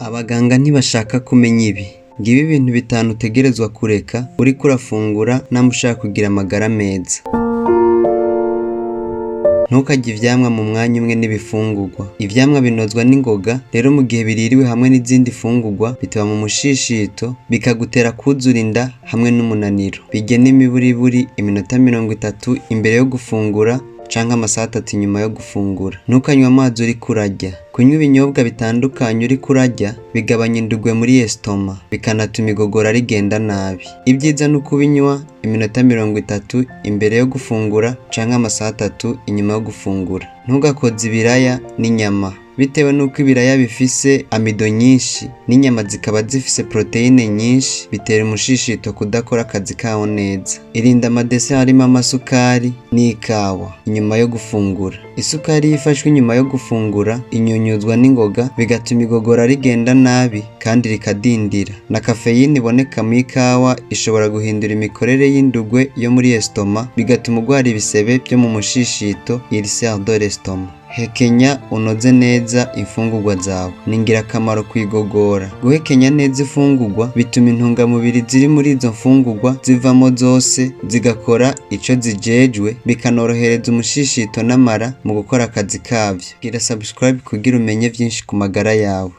Abaganga ntibashaka kumenya ibi. Ngibi ibintu bitanu utegerezwa kureka uriko urafungura namba ushaka kugira amagara meza. Ntukarye ivyamwa mu mwanya umwe n'ibifungurwa. Ivyamwa binozwa n'ingoga, rero mu gihe biririwe hamwe n'izindi fungurwa bitaba mu mushishito, bikagutera kwuzura inda hamwe n'umunaniro. Birye n'imiburiburi iminota 30 imbere yo gufungura canke amasaha 3 inyuma yo gufungura. Ntukanywe amazi uriko urarya. Kunywa ibinyobwa bitandukanye uriko urarya bigabanya indugwe muri estomac, bikanatuma igogora rigenda nabi. Ibyiza ni ukubinywa iminota 30 imbere yo gufungura canke amasaha 3 inyuma yo gufungura. Ntugakoze ibiraya n'inyama. Bitewe n'uko ibiraya bifise amidon nyinshi n'inyama zikaba zifise poroteyine nyinshi, bitera umushishito kudakora akazi kawo neza. Irinde amadessert arimwo amasukari n'ikawa inyuma yo gufungura. Isukari iyo ifashwe inyuma yo gufungura inyunyuzwa n'ingoga, bigatuma igogora rigenda nabi kandi rikadindira. Na caféine iboneka mw'ikawa ishobora guhindura imikorere y'indugwe yo muri estomac, bigatuma urwara ibisebe vyo mu mushishito, ulcère de l'estomac. Hekenya unoze neza imfungurwa zawe, ni ingirakamaro kw'igogora. Guhekenya neza imfungurwa bituma intungamubiri ziri muri izo mfungurwa zivamwo zose, zigakora ico zijejwe, bikanorohereza umushishito n'amara mu gukora akazi kavyo. Gira subscribe kugira umenye vyinshi ku magara yawe.